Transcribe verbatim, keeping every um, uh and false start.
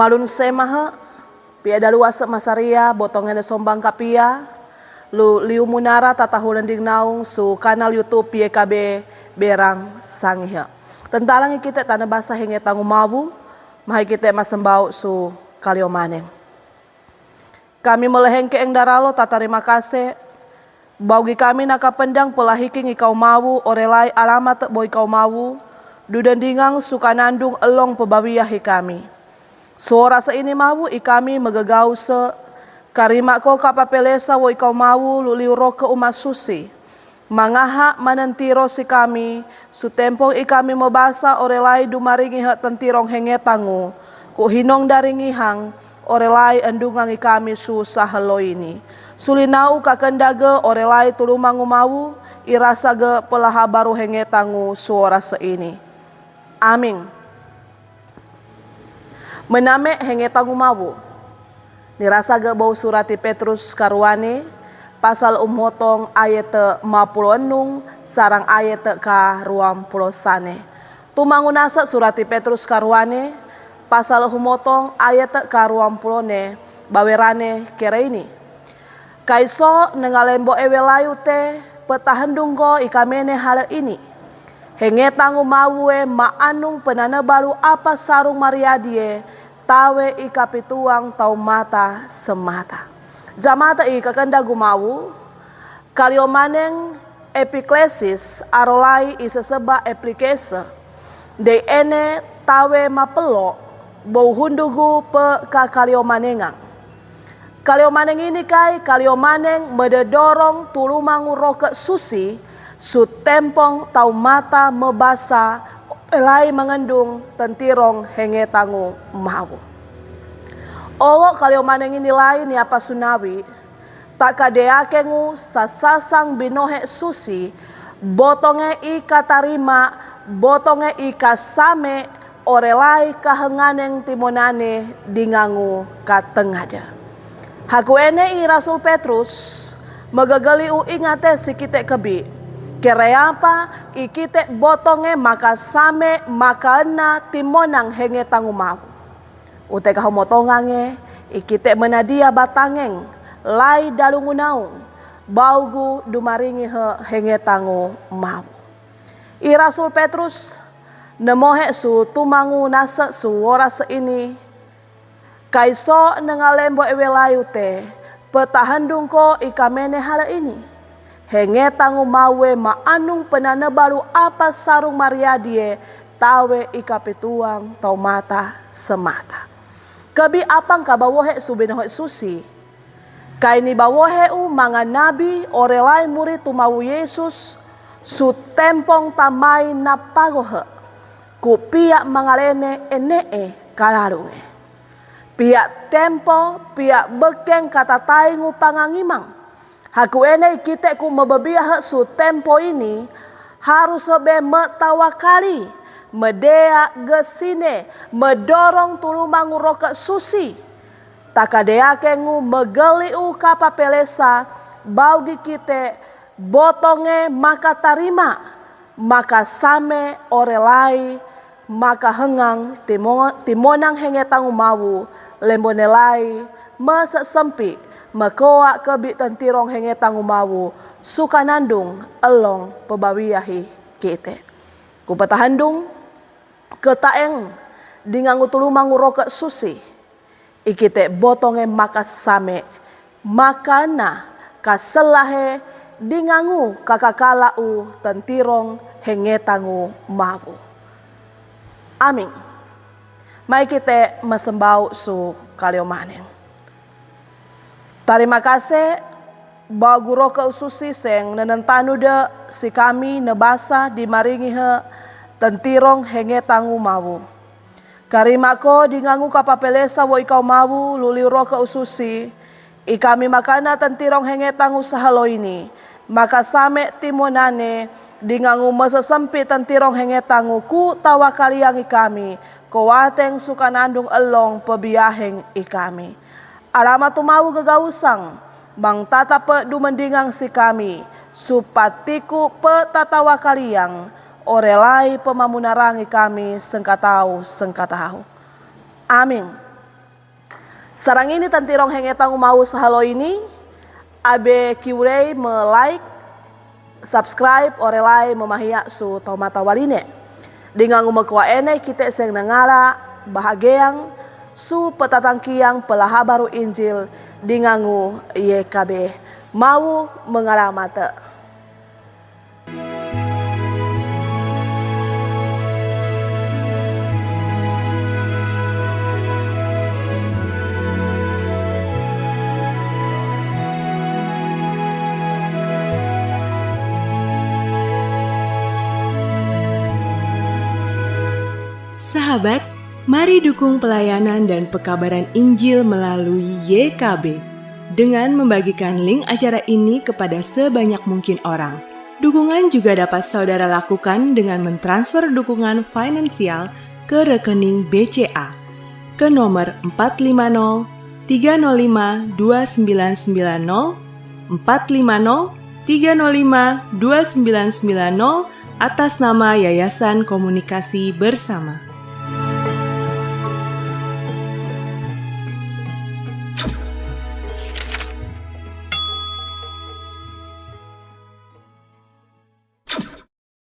Palun semahe, pia daluwase masaria botongen sombang kapia, lu liu munara tatahulending naung su kanal YouTube Y K B Berang Sangihe. Tentalang i kite tane basa henge tangu mawu, mahe kite masembau su kaliomaneng. Kami meleheng keeng daralo tatarima kase, baugi kami nakapendang pelahiking ikau mawu orelai alamate bo ikau mawu, dudendingang sukanandung elong pebawiahi kami. Suorase ini mawu i kami megegause, karimako kapapelesa wo ikau mawu luliu roke umasusi. Mangaha manentiro si kami, sutempong i kami mebasa orelai dumaringihe tentirong henge tangu, ku hinong daringihang orelai endungang i kami su saheloini. Sulinau kakendage orelai tulumangu mawu, irasage pelaha baru henge tangu suorase ini. Aming. Mename henge tangu mawu. Nirasage bou surati Petrus karuane, pasal umhotong ayete mapulo enung sarang ayete ka ruampulo sane. Tumangunase surati Petrus karuane, pasal humotong ayete ka ruampulo ne, bawerane kereini. Kaiso nengalembo ewe layu te, petahendungko i kamene hale ini. Henge tangu mawu e maanung penane balu apa sarung mariadie, tawe i kapituang tau mata semata. Jamata i kakendagu mawu, kaliomaneng epiklesis arolai i seseba eplikese. Dei ene tawe mapelo, bou hundugu pe kakaliomanengang. Kaliomaneng ini kai kaliomaneng mededorong tulumangu roke susi, sutempong tau mata mebasa elai mengendung tentirong henge tangu mawu. Owo kaliomaneng ini lai ni apa sunawi, takadeakengu sasasang binohe susi, botonge i katarima, botonge i kasame, orelai kahenganeng timonane dingangu katengade. Haku ene i Rasul Petrus, megegeli u ingate si kite kebi, kereapa i kite botonge makasame makaena timonang henge tangu mawu. Ute kahumotongange, i kite menadia batangeng, lai dalungu naung, baugu dumaringihe henge tangu mawu. I Rasul Petrus, nemohe su tumangunase suorase ini, kaiso nengalembo ewe layu te, petahendungko i kamene hale ini. Henge tangu mawu e maanung penane balu apa sarung mariadie, tawe i kapituang tau mata semata. Kebi apang kabawohe su binohe susi. Kaini bawohe u manga nabi orelai muri tumawu Yesus, sutempong tamai napagohe, ku pia mangalene enee kalalunge. Pia tempo, pia bekeng katataingu pangangimang. Haku ene i kite ku mebebiahe su tempo ini, harus be metawakali, medea gesine, medorong tulumangu roke susi. Takadeakengu megeli u kapapelesa, baugi kite, botonge makatarima, makasame orelai, makahengang timo-, timonang henge tangu mawu, lembo nelai, mesesempi, mekoa kebi tentirong henge tangu mawu, sukanandung elong pebawiahi kite. Ku petahendung, ketaeng, dingangu tulumangu roke susi. I kite botonge makasame, makaena, kaselahe, dingangu kakakala u tentirong henge tangu mawu. Aming. Mai kite masembau su kaliomaneng. Tarima kase, baugu roke susi seng nenentanu de si kami nebasa dimaringihe tentirong henge tangu mawu. Karimako dingangu kapapelesa wo ikau mawu luliu roke susi, i kami makaena tentirong henge tangu sahaloini, makasame timonane, dingangu mesesempi tentirong henge tangu ku tawakaliang i kami, kowateng sukanandung elong pebiaheng i kami. Alama tumawu gegausang, bang tatape dumendingang si kami, supatiku pe tatawakaliang, orelai pemamunarangi kami sengkatau-sengkatau. Amin. Sarang ini tantirong hengetang umau sahalo ini, abe kiurei me like, subscribe, ore lai memahia su taumata waline. Dingangu mekua ene kite seng nengala bahageang su petatangkiang pelaha baru Injil dingangu Y K B. Mau mengalamate. Sahabat, mari dukung pelayanan dan pekabaran Injil melalui Y K B dengan membagikan link acara ini kepada sebanyak mungkin orang. Dukungan juga dapat saudara lakukan dengan mentransfer dukungan finansial ke rekening B C A ke nomor empat lima nol tiga nol lima dua sembilan sembilan nol, empat lima nol tiga nol lima dua sembilan sembilan nol, atas nama Yayasan Komunikasi Bersama.